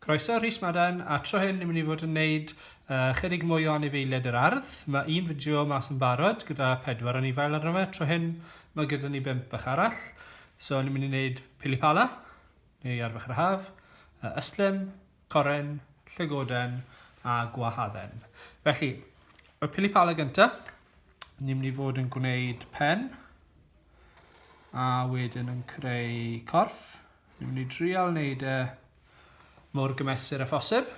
Croeso Rhys Madden, a tro hyn ni'n mynd i fod yn neud uh, chydig mwy o anifeiliaid yr ardd. Mae un fideo mas yn barod gyda pedwar anifail arno fe. Tro hyn mae gyda ni bump bach arall. So ni'n mynd i wneud pilipala, neu arfach yr haf, uh, ystlum, coren, llygoden a gwahadden. Felly, y pilipala gyntaf, ni'n mynd i fod yn gwneud pen, a wedyn yn creu corff. Ni'n mynd i drial wneud e mor gymesur â phosib.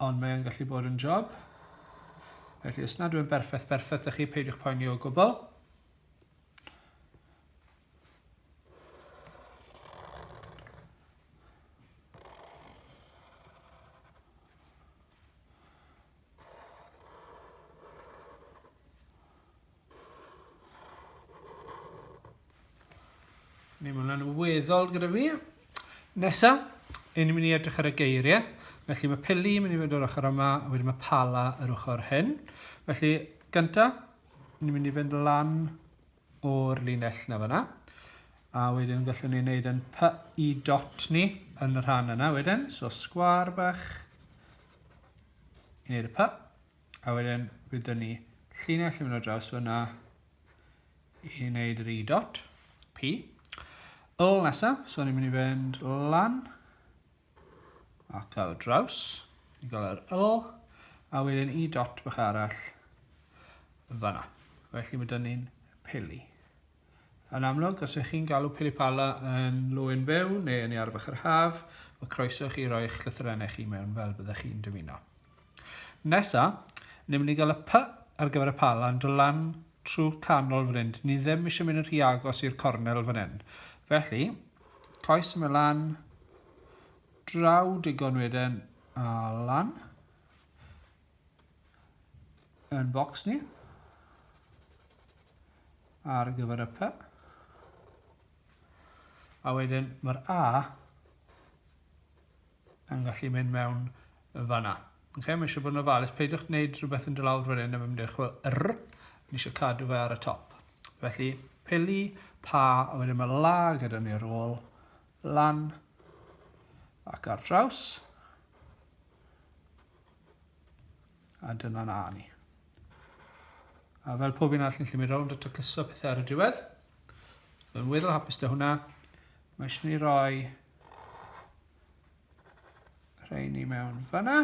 Ond mae'n gallu bod yn job. Felly os nad yw'n berffaith berffaith â chi, peidiwch poeni o gwbl. Ni, mae hwnna'n weddol gyda fi. Nesa, ni'n mynd i edrych ar y geiriau. Felly mae pili yn mynd i fynd o'r ochr yma, a wedyn mae pala yr ochr hyn. Felly, gynta, ni'n mynd i fynd lan o'r linell na fyna. A wedyn gallwn ni wneud yn p i dot ni yn y rhan yna wedyn. So sgwar bach i wneud y p. A wedyn bydd dyn ni llinell yn mynd o draws fyna i wneud yr i dot, P. L nesa, so ni'n mynd i fynd lan ac ar draws i gael yr L, a wedyn i dot bach arall fyna. Felly mae dyn ni'n pili. Yn amlwg, os ych chi'n galw pilipala yn lwyn byw neu yn iarfach yr haf, mae croeso i chi roi eich llythrennau chi mewn fel byddech chi'n dymuno. Nesa, ni'n mynd i gael y P ar gyfer y pala yn dod lan trwy'r canol fan hyn. Ni ddim eisiau mynd yn rhy agos i'r cornel fan hyn. Felly, coes yn mynd lan, draw digon wedyn, a lan. Yn bocs ni. Ar gyfer y P. A wedyn mae'r A yn gallu mynd mewn fanna. Okay, mae eisiau bod yn ofalus, peidiwch gwneud rhywbeth yn dod lawr fan hyn a mynd i'r chwil R. Ni eisiau cadw fe ar y top. Felly, pili, pa, a wedyn mae la gyda ni ar ôl, lan ac ar draws. A dyna'n A ni. A fel pob un arall ni'n gallu mynd rownd a tacluso pethau ar y diwedd. Yn weddol hapus da hwnna. Mae eisiau ni roi rhain i mewn fanna.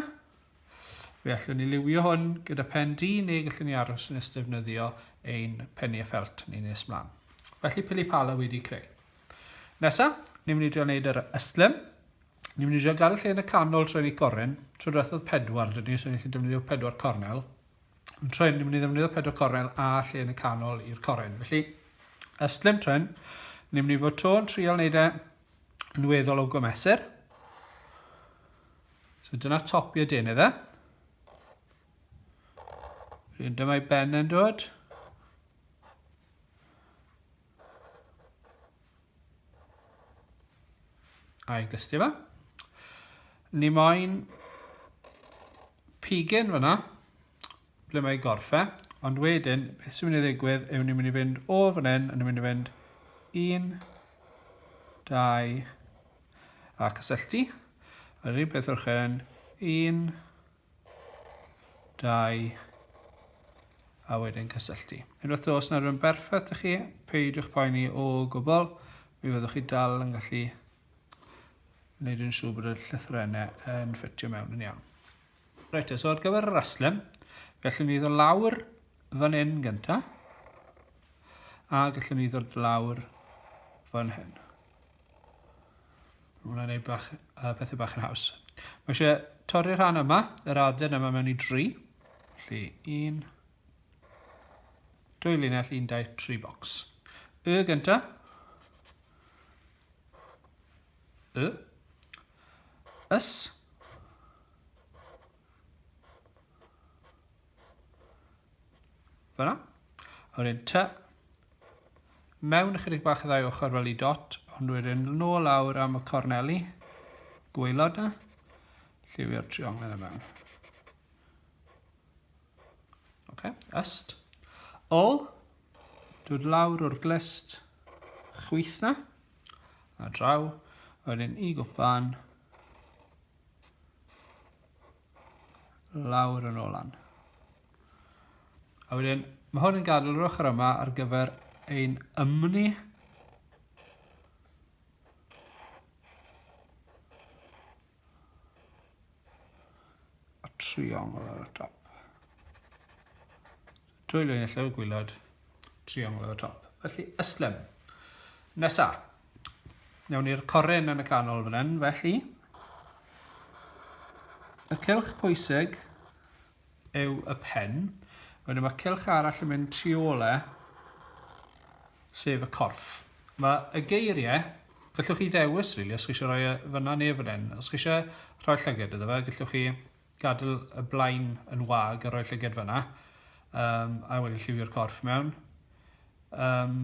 Fe allwn ni liwio hwn gyda pen du neu gallwn ni aros nes defnyddio ein penni a ffelt ni nes mlaen. Felly pili pala wedi creu. Nesa, ni'n mynd i drio wneud yr ystlum. Ni'n mynd i drio gael y lle yn y canol trwy ni coryn. Tro diwethaf oedd pedwar dyn ni, so ni'n gallu defnyddio pedwar cornel. Ond tro hyn, ni'n mynd i ddefnyddio pedwar cornel a lle yn y canol i'r coryn. Felly, ystlum tro hyn, ni'n mynd i fod to yn trial wneud e yn weddol o gymesur. So dyna top i'r deunydd e. Rwy'n dyma i ben yn dod. A'i glystio fe. Ni moyn pigyn fyna, ble mae gorffe, ond wedyn, beth sy'n mynd i ddigwydd yw ni'n mynd i fynd o fan hyn, a ni'n mynd i fynd 1, 2, a cysylltu. Yr un peth wrth hyn, 1, 2, a wedyn cysylltu. Unwaith os nad yw'n berffaith i chi, peidiwch poeni o gwbl, mi fyddwch chi dal yn gallu wneud yn siŵr bod y llythrennau yn ffitio mewn yn iawn. Reit, so ar gyfer yr aslem, gallwn ni ddod lawr fan hyn gynta, a gallwn ni ddod lawr fan hyn. Mae hwnna'n gwneud bach, uh, pethau bach yn haws. Mae eisiau torri'r rhan yma, yr aden yma mewn i dri. Felly, un, dwy linell, un, dau, tri bocs. Y gynta. Y. Ys. Fyna. A wedyn T. Mewn ychydig bach y ddau ochr fel i dot, ond wedyn nôl lawr am y corneli gwaelod na. Lliwio'r triongl yna mewn. Okay. Yst. Ol. Dod lawr o'r glist chwith na. A draw. Wedyn i gwpan, lawr yn ôl lan. A wedyn, mae hwn yn gadael yr ochr yma ar gyfer ein ymni. A triongl ar y top. Dwy linell o'r gwylod, triongl ar y top. Felly, ystlum. Nesa. Newn ni'r coryn yn y canol fan hyn, felly. Y cylch pwysig yw y pen. Wedyn mae cylch arall yn mynd tu ôl e, sef y corff. Mae y geiriau, gallwch chi ddewis, really, os chi eisiau rhoi e fyna neu fan hyn. Os chi eisiau rhoi llyged iddo fe, gallwch chi gadael y blaen yn wag a rhoi llyged fyna, um, a wedyn lliwio'r corff mewn. Um,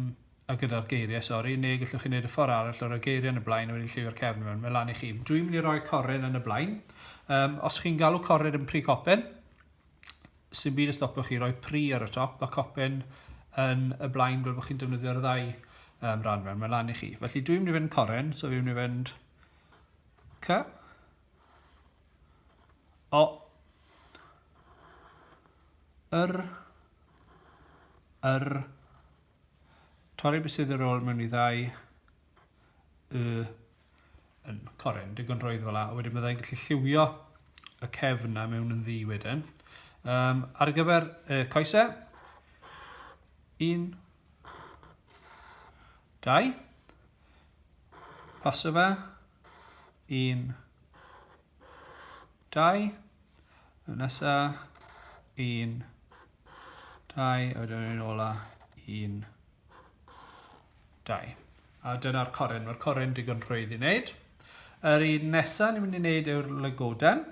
a gyda'r geiriau, sori, neu gallwch chi wneud y ffordd arall o roi geiriau yn y blaen a wedyn lliwio'r cefn mewn. Mae lan i chi. Dwi'n mynd i roi coryn yn y blaen. Um, os chi'n galw coryn yn pry copyn, sy'n byd y stopio chi roi pry ar y top a copyn yn y blaen fel bod chi'n defnyddio'r ddau um, ran mewn. Mae lan i chi. Felly dwi'n mynd i fynd coryn, so fi'n mynd i fynd C, O, R, R, torri beth sydd ar ôl mewn i ddau, Y, yn coryn, digon roedd fel la, a wedyn byddai'n gallu lliwio y cefn na mewn yn ddu wedyn. Um, ar gyfer y coesau, 1, 2, paso fe, 1, 2, y nesa, 1, 2, a wedyn yn ola, 1, 2. A dyna'r coryn, mae'r coryn digon rhwydd i wneud. Yr un nesaf ni'n mynd i wneud yw'r lygoden.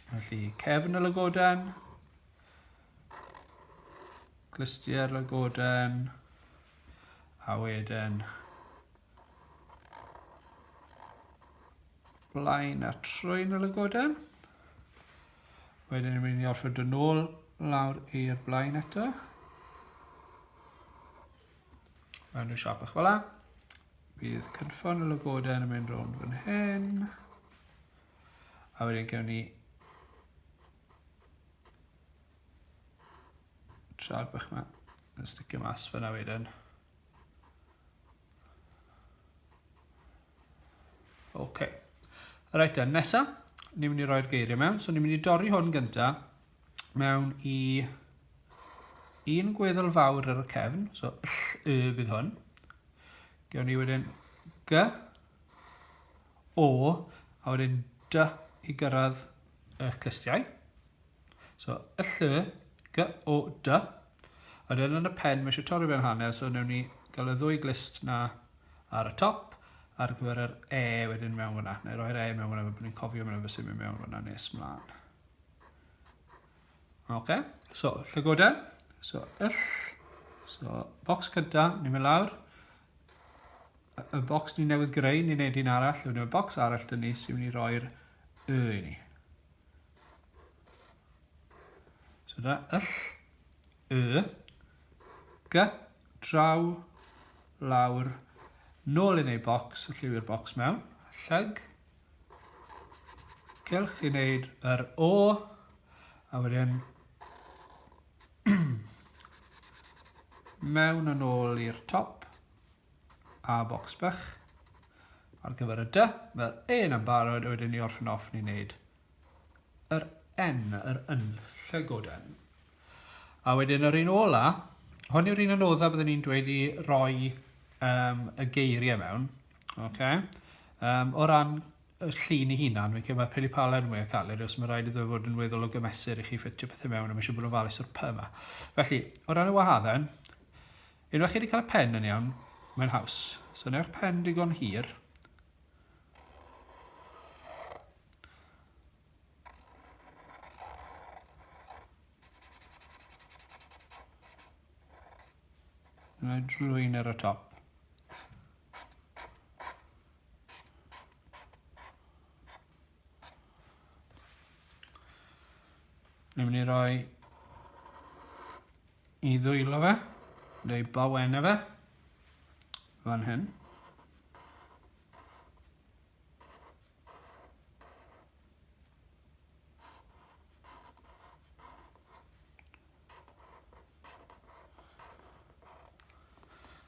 Felly, cefn y lygoden, clustiau'r lygoden, a wedyn blaen a trwyn y lygoden. Wedyn ni'n mynd i orffen dod nôl lawr i'r blaen eto. Mewn rhyw siap bach fel la. Bydd cynffon y lygoden yn mynd rownd fan hyn. A wedyn gewn ni trad bach yma yn sticio mas fyna wedyn. OK. Reit then, nesa, ni'n mynd i roi'r geiriau mewn. So ni'n mynd i dorri hwn gynta mewn i un gweddol fawr ar y cefn. So ll, y bydd hwn. Gewn ni wedyn g, o, a wedyn d i gyrraedd y clustiau. So, y ll, g, o, d. A wedyn yn y pen, mae eisiau torri fe'n hanner, so wnawn ni gael y ddwy glist na ar y top ar gyfer yr e wedyn mewn fyna. Neu roi'r e mewn fyna, fel bod ni'n cofio mewn beth sy'n mynd mewn fyna nes mlaen. Ok, so llygoden. So, yll. So, bocs cynta, ni'n mynd lawr. Y bocs ni newydd greu, ni'n neud un arall. Wedyn y bocs arall dyn ni sy'n mynd i roi'r y i ni. So dyna yll, y, g, draw, lawr, nôl i wneud bocs, y lliwio'r bocs mewn, llyg, cylch i wneud yr o, a wedyn mewn yn ôl i'r top, a bocs bach ar gyfer y D. Mae'r E yna'n barod, a wedyn ni orffen off ni'n neud yr N, yr yn, llygoden. A wedyn yr un ola, hwn yw'r un anodda byddwn ni'n dweud i roi um, y geiriau mewn. Okay. Um, o ran y llun ei hunan, fi'n credu mae pili pala yn mwy o caled, os mae rhaid iddo fod yn weddol o gymesur i chi ffitio pethau mewn, a mae eisiau bod yn ofalus o'r P yma. Felly, o ran y wahadden, Unwaith chi wedi cael y pen yn iawn, mae'n haws. So newch pen digon hir. Rhaid drwy'n ar y top. Ni'n mynd i roi i ddwylo fe, neu bawennau fe, fan hyn.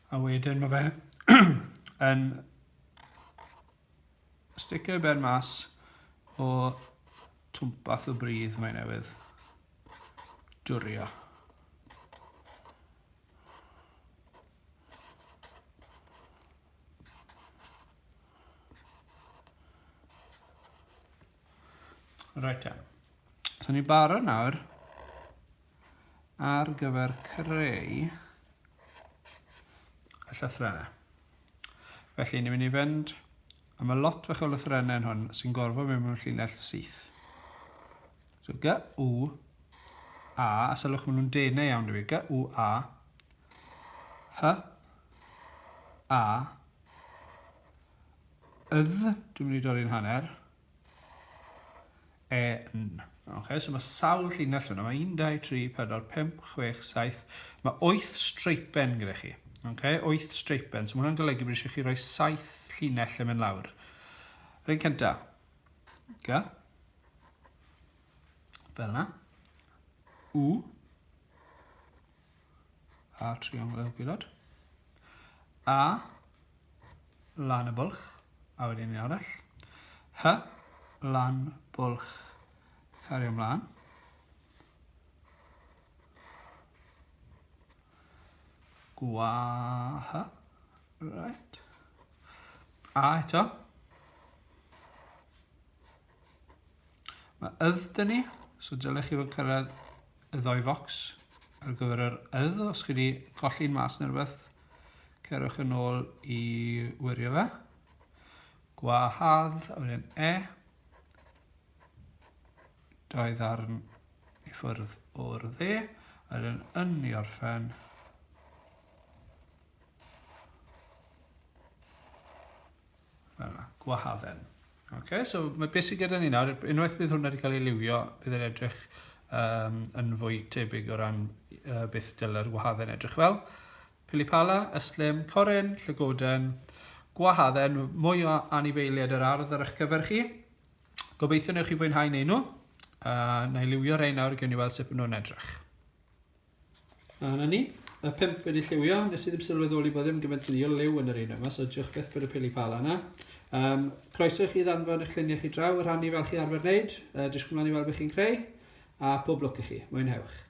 A wedyn mae fe yn sticio i ben mas o twmpath o bridd mae newydd dwrio. Reit te. So ni'n barod nawr ar gyfer creu y llythrennau. Felly ni'n mynd i fynd, a mae lot fach o lythrennau yn hwn sy'n gorfod mynd mewn llinell syth. So G, U, A, a sylwch maen nhw'n denau iawn dwi. G, U, A, H, A, Ydd, dwi'n mynd i dorri'n hanner, E, N. Okay, so mae sawl llinell yna. Mae 1, 2, 3, 4, 5, 6, 7. Mae 8 streipen gyda chi. Okay, 8 streipen. So mae hwnna'n golygu bod eisiau chi roi 7 llinell yn mynd lawr. Yr un cynta. G. Fel yna. U. A triongl o'r gwylod. A. Lan y bwlch. A wedyn un arall. H. Lan bwlch. Cario ymlaen. Gwa. H. Right. A eto. Mae ydd dyn ni, so dylech chi fod cyrraedd y ddoi focs ar gyfer yr ydd. Os chi wedi colli'n mas neu rhywbeth, cerwch yn ôl i wirio fe. Gwahadd, a wedyn e. Dau ddarn i ffwrdd o'r dde, a wedyn yn i orffen. Fel yna, gwahadden. Okay, so mae beth sydd gyda ni nawr, unwaith bydd hwnna wedi cael ei liwio, bydd e'n edrych um, yn fwy tebyg o ran uh, beth dyle'r gwahadden edrych fel. Pilipala, ystlum, corin, llygoden, gwahadden, mwy o anifeiliaid yr ardd ar eich cyfer chi. Gobeithio newch chi fwynhau neu nhw. Uh, na i liwio rei nawr, gewn ni weld sut maen nhw'n edrych. A 'na ni. Y pump wedi lliwio. Nes i ddim sylweddoli bod ddim gymaint o liw yn yr un yma, so diolch byth bod y pili pala yna. Um, croeso i chi ddanfon eich lluniau chi draw a rhannu fel chi arfer wneud. Uh, disgwyl mlaen i weld beth chi'n creu. A pob lwc i chi. Mwynhewch.